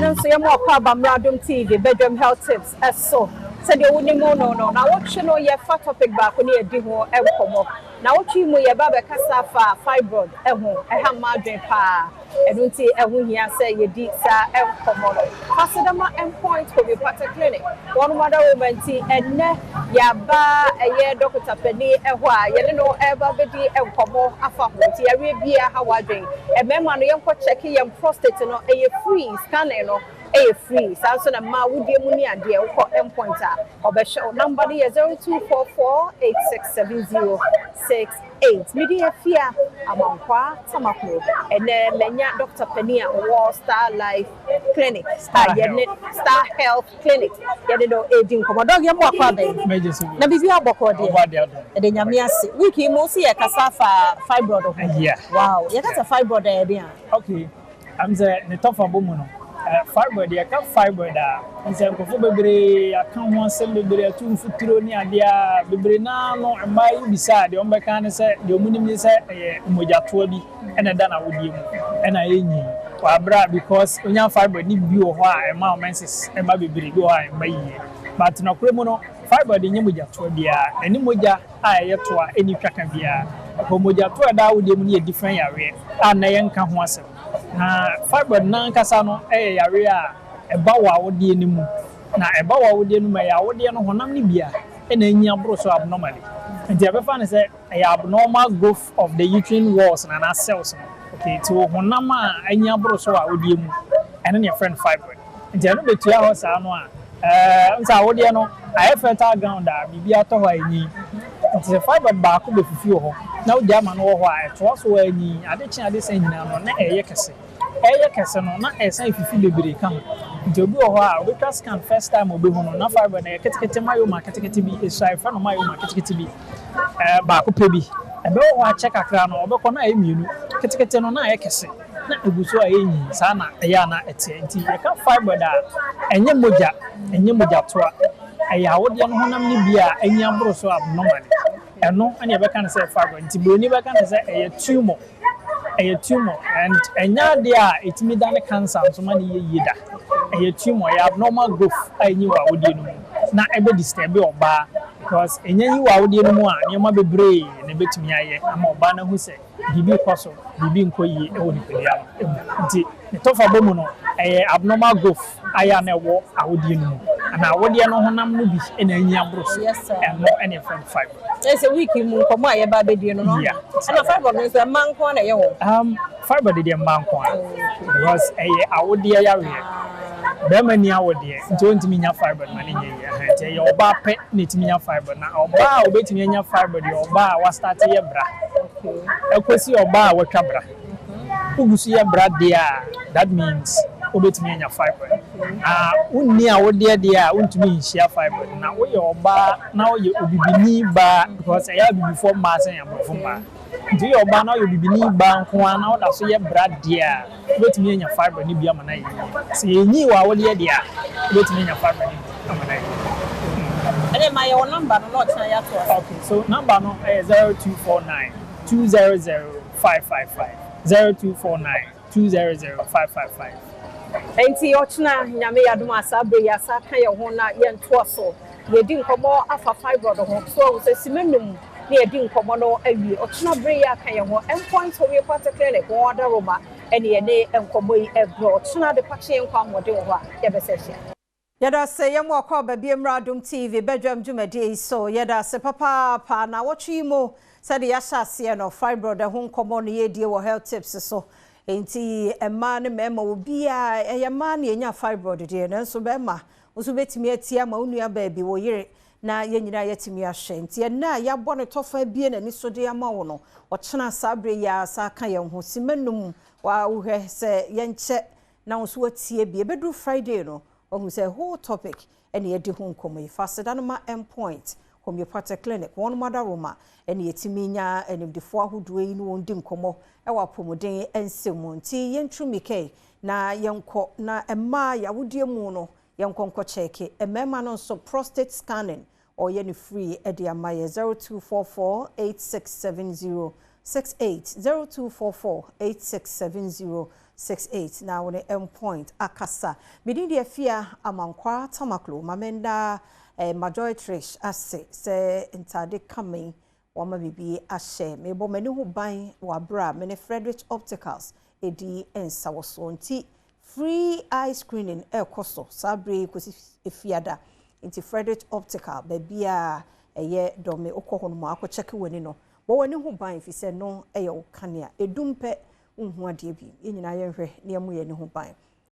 Ɛno nso yɛma ɔkɔ aba mmra Adom TV Bedwam Health Tips so. Sɛdeɛ wonim no no, nawɔtwe no yɛfa topic baako ne yɛdi ho nkɔmmɔ. Nawɔtwe yi mu yɛba abɛkasa afa fibroid ho. Ɛha mmaa adwene paa. Ɛno nti ɛho hia sɛ yɛdi saa nkɔmmɔ no. Fasedama Endpoint Homeopathic Clinic, wɔnom adaworoma nti ɛnnɛ yɛaba ɛyɛ dɔkota panin hɔ a yɛne no reba abɛdi nkɔmmɔ afa ho. Nti yareɛ biara ha w'adwene. Mmarima no yɛnkɔ kyɛke yɛn prostate no, ɛyɛ free, scanning no ɛyɛ free. Saa nso na mmaa wodeɛ mu ne adeɛ, wokɔ Endpoint a ɔbɛhwɛ wo. Number no yɛ 0244867068. Me din Afia Amankwaa Tamaklo. Ɛnnɛ manya dɔkota panin a ɔwɔ Star Life Clinic a yɛne Star Health Clinic yɛne no redi nkɔmmɔ. Dɔk, yɛn mu akɔ abɛn. Na biribi abɔkɔ deɛ. Ɛde Nyame ase. Week yi mu nso yɛkasa fa fibroid ho. Wow, yɛkasa fibroid a ɛyɛ den a? Okay, am sɛ ne tɔfa bɔ mu no, fibroid, yɛka fibroid a, sɛ nkurɔfoɔ bebree aka ho asɛm bebree, atu mfuturo ne adeɛ a bebree naa no, mmaa yi bisa a, deɛ wɔbɛka ne sɛ deɛ wɔn nim ne sɛ ɛyɛ mogyatoa bi ɛna ɛda n'awodeɛ mu ɛna ɛnyi wabra, because onya fibroid ne bi wɔ hɔ a ɛma wo menses ɛba bebree, bi wɔ hɔ a ɛmba yie. But nɔkorɛ mu no, fibroid nyɛ mogyatoa biara, ɛne mogya a ɛyɛ toa ɛni twaka biara. Ɛkɔ mogyatoa a ɛda awodeɛ mu no yɛ different yareɛ a nnɛ yɛnka ho asɛm. Na fibroid n'ankasa no ɛyɛ yareɛ a ɛba wɔ awodeɛ no mu, na ɛba wɔ awodeɛ no mu, ɛyɛ awodeɛ no honam no bia ɛna enyi aboro so abnormally. Nti ɛbɛfa no sɛ ɛyɛ abnormal growth of the uterine walls na na cells no. Okay, nti wɔ honam a enyi aboro so wɔ awodeɛ mu, ɛno na yɛfrɛ no fibroid. Nti ɛno bɛtua hɔ saa no a, nsa awodeɛ no ayɛ fertile ground a biribi atɔ hɔ a enyi. Nti sɛ fibroid baako bɛfifi wɔ hɔ na wogya ama no wɔ hɔ a, ɛtoa so a enyi ade kye ade sɛn nyinaa no na ɛyɛ kɛse. Ɛyɛ kɛse no na ɛsan fifi bebree ka ho. Nti obi wɔ hɔ a obɛtwa scan first time a obehu no na fibroid no ɛyɛ ketekete, myoma ketekete bi, esua yɛfrɛ no myoma ketekete bi, baako pɛ bi. Ɛbɛwɔ hɔ akyɛ kakra no, ɔbɛkɔ na ɛyɛ mmienu. Ketekete no na ɛyɛ kɛse na egu so a ɛyɛ nyi saa na ɛyɛ a na ɛteɛ. Nti yɛka fibroid a, ɛnyɛ mogya, ɛnyɛ mogyatoa, ɛyɛ awodeɛ no honam no bi a ɛnyi aboro so abnormally. Ɛno ɛna yɛbɛka no sɛ fibroid. Nti buroni bɛka no sɛ ɛyɛ tumor. Ɛyɛ tumor and ɛnyɛ adeɛ a ɛtumi dane cancer nso ma ne yɛ yie da. Ɛyɛ tumor, ɛyɛ abnormal growth a ɛnyi wɔ awodeɛ no mu na ɛbɛ disturb ɔbaa, because ɛnyɛ nyi wɔ awodeɛ no mu a, nneɛma bebree na ɛbɛtumi ayɛ ama ɔbaa no ahu sɛ biribi kɔ so, biribi nkɔ yie ɛwɔ nipadua no mu. Nti ne tɔfa bɔ mu no, ɛyɛ abnormal growth ayɛ a na ɛwɔ awodeɛ no mu ana awodeɛ no honam no bi ɛna ɛnyi aboro so. Ɛno ɛna yɛfrɛ no fibroid. Ɛsɛ week mu nkɔmmɔ a yɛba abɛdie no. Yeah. Ɛna fibroid no nso, ɛma nko na ɛyɛ wɔ? Fibroid deɛ, mmaa nko a, because ɛyɛ awodeɛ yareɛ. Bɛrima ni awodeɛ nti ɔntumi nya fibroid ma ne nyɛ yie. Ɛhɛn, nti ɛyɛ ɔbaa pɛ na ɛtumi nya fibroid. Na ɔbaa a obɛtumi anya fibroid yɛ ɔbaa a wastart yɛ bra ɛkɔsi ɔbaa a watwa bra. Wogu so yɛ bra deɛ a, that means wobɛtumi anya fibroid. Na wonni awodeɛ deɛ a, wontumi nhyia fibroid. Na woyɛ ɔbaa na woyɛ obibini baa, because ɛyɛ abibifoɔ mmaa sɛn aborɔfo mmaa. Nti woyɛ ɔbaa na woyɛ obibini baa nko ara na woda so yɛ bra deɛ a, wobɛtumi anya fibroid no bi ama no ayɛ yie. Sɛ yɛnyi wɔ awodeɛ deɛ a, wobɛtumi anya fibroid no bi ama no ayɛ yie. Ɛnɛ ma yɛwɔ number no na ɔkyena yɛato ase. Okay, so number no ɛyɛ 0249 200 555, 0249 200 555. Nti ɔkyena Nyame yɛadom a, saa berɛ yi asa ka yɛn ho na yɛntoa so. Yɛdi nkɔmmɔ afa fibroid ho so ahu sɛ sima num na yɛdi nkɔmmɔ no awie. Ɔkyena berɛ yi aka yɛn ho. Endpoint Homeopathic Clinic wɔn adaroma ɛne yɛne nkɔmmɔ yi ɛbrɛ. Ɔkyena de pakye yɛn nkɔ ahoɔden wɔ hɔ a yɛbɛsɛ hyia. Yɛda ase, yɛn mu akɔ aba bi mmra Adom TV badwam dwumadie yi so. Yɛda ase papaapa na wɔtwe yi mu sɛde yɛahyɛ aseɛ no, fibroid ho nkɔmmɔ no yɛdie wɔ Health Tips so. Nti mmaa ne mmarima, obiara, ɛyɛ mmaa na yɛnya fibroid deɛ, nanso bɛrima nso bɛtumi atie ama wo nua baabi wɔ yere na yɛn nyinaa yɛtumi ahwɛ. Nti ɛnɛ a yɛabɔ ne tɔfa abie n'ani so de ama wo no, ɔkyena saa berɛ yi a saa ka yɛn ho sima num wa wohwɛ sɛ yɛnkyɛ na wo nso watie bi. Ɛbɛduru Friday no, wahu sɛ whole topic ɛne yɛdi ho nkɔmmɔ yi. Fa aseda no ma Endpoint Homeopathic Clinic, wɔn adaroma ɛne yɛtumi nya animdefoɔ ahodoɔ yi ne wɔn di nkɔmmɔ ɛwɔ apɔmuden nsɛm mu. Nti yɛnturu mikɛi na yɛnkɔ na mmaa yɛawodeɛ mu no, yɛnkɔ nkɔ kyɛke. Mmarima no nso, prostate scanning ɔyɛ no free ɛde ama yɛ. 0244 8670 68, 0244 8670. 68 na wo ne Mpoint akasa. Me din de Afia Amankwaa Tamaklo. Ma menda eh, Majoy Trish ase sɛ ntade kama yi wama biribi ahyɛ. Mebɔ m'ani ho ban wɔ abere a me ne Frederick Opticals ɛdi nsawɔsoɔ nti free eye screening ɛrekɔ so saa bere yi kɔsi Efiada. Nti Frederick Optical, baabi a ɛyɛ Dɔme, wokɔ hɔ no mu akɔ check w'ani no, bɔ w'ani ho ban fi sɛ no ɛyɛ wo kanea. Edum pɛ, nhu adeɛ bi. Yɛn nyinaa yɛnhwɛ na yɛmmɔ yɛn ani ho ban.